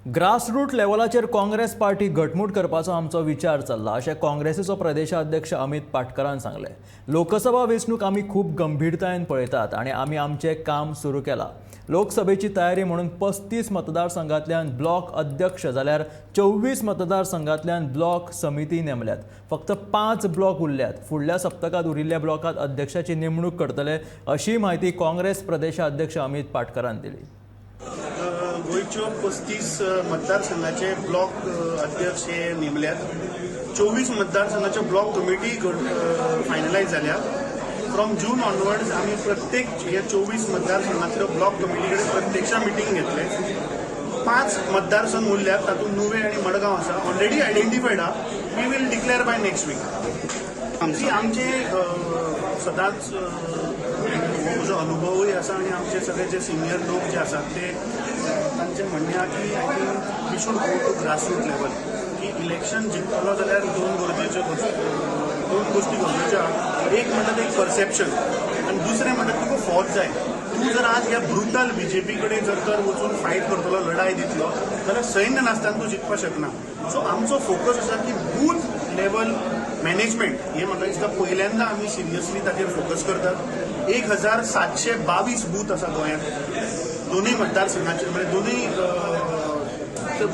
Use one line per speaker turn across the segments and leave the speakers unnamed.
Grassroot लेव्हलाचेर Congress party घटमूट करपाचो आमचो विचार चल्ला, अशें काँग्रेसीचो प्रदेशाध्यक्ष अमित पाटकरान सांगलें. लोकसभा वेंचणूक आमी खूब गंभीरतायेन पळयतात आनी आमी आमचें काम सुरू केलां. लोकसभेची तयारी म्हणून 35 मतदारसंघांतल्यान ब्लॉक अध्यक्ष जाल्यार 24 मतदारसंघांतल्यान ब्लॉक समिती नेमल्यात. फक्त 5 ब्लॉक उरल्यात. फुडल्या सप्तकांत उरिल्ल्या ब्लॉकांत अध्यक्षाची नेमणूक करतले, अशी म्हायती काँग्रेस प्रदेशाध्यक्ष अमित पाटकरान दिली.
गोंयच्यो 35 मतदारसंघाचे ब्लॉक अध्यक्ष हे नेमल्यात. 24 मतदारसंघाच्यो ब्लॉक कमिटी फायनलायज जाल्या. फ्रॉम जून ऑनवर्ड्स आमी प्रत्येक ह्या 24 मतदारसंघांतल्यो ब्लॉक कमिटी कडेन प्रत्यक्षा मिटींग घेतले. पांच मतदारसंघ उरल्यात, तातूंत नुवें आनी मडगांव आसा. ऑलरेडी आयडेंटिफायड आहा. We will declare by next week. आमचे सदांच हो म्हजो अनुभवूय आसा आनी आमचे सगळे जे सिनियर लोक जे आसात ते तांचें म्हणणें आहा की I think we should go to grassroot level, की इलेक्शन जिखतलो जाल्यार दोन गोश्टी गरजेच्यो आहा. एक म्हणटा तें परसेप्शन आनी दुसरें म्हणटा तुका फौज जाय. तूं जर आज ह्या ब्रुटल बीजेपी कडेन जर तर वचून फायट करतलो, लढाय दितलो जाल्यार सैन्य नासतना तूं जिखपाक शकना. सो आमचो फोकस आसा की बूथ लेवल मॅनेजमेंट हे म्हाका दिसता पहिल्यांदा आमी सिरियसली ताचेर फोकस करतात. 1722 बूथ आसा गोंयांत, दोनूय मतदारसंघाचे, म्हणजे दोनूय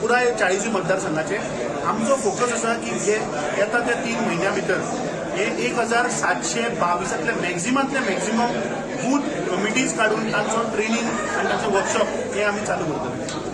पुराय 40 मतदारसंघाचे. आमचो फोकस आसा की जे येता त्या 3 म्हयन्या भितर हे 1722तांतले मॅक्झिमांतले मॅक्झिमम बूथ कमिटीज काडून तांचो ट्रेनींग आनी तांचो वर्कशॉप हे आमी चालू करतले.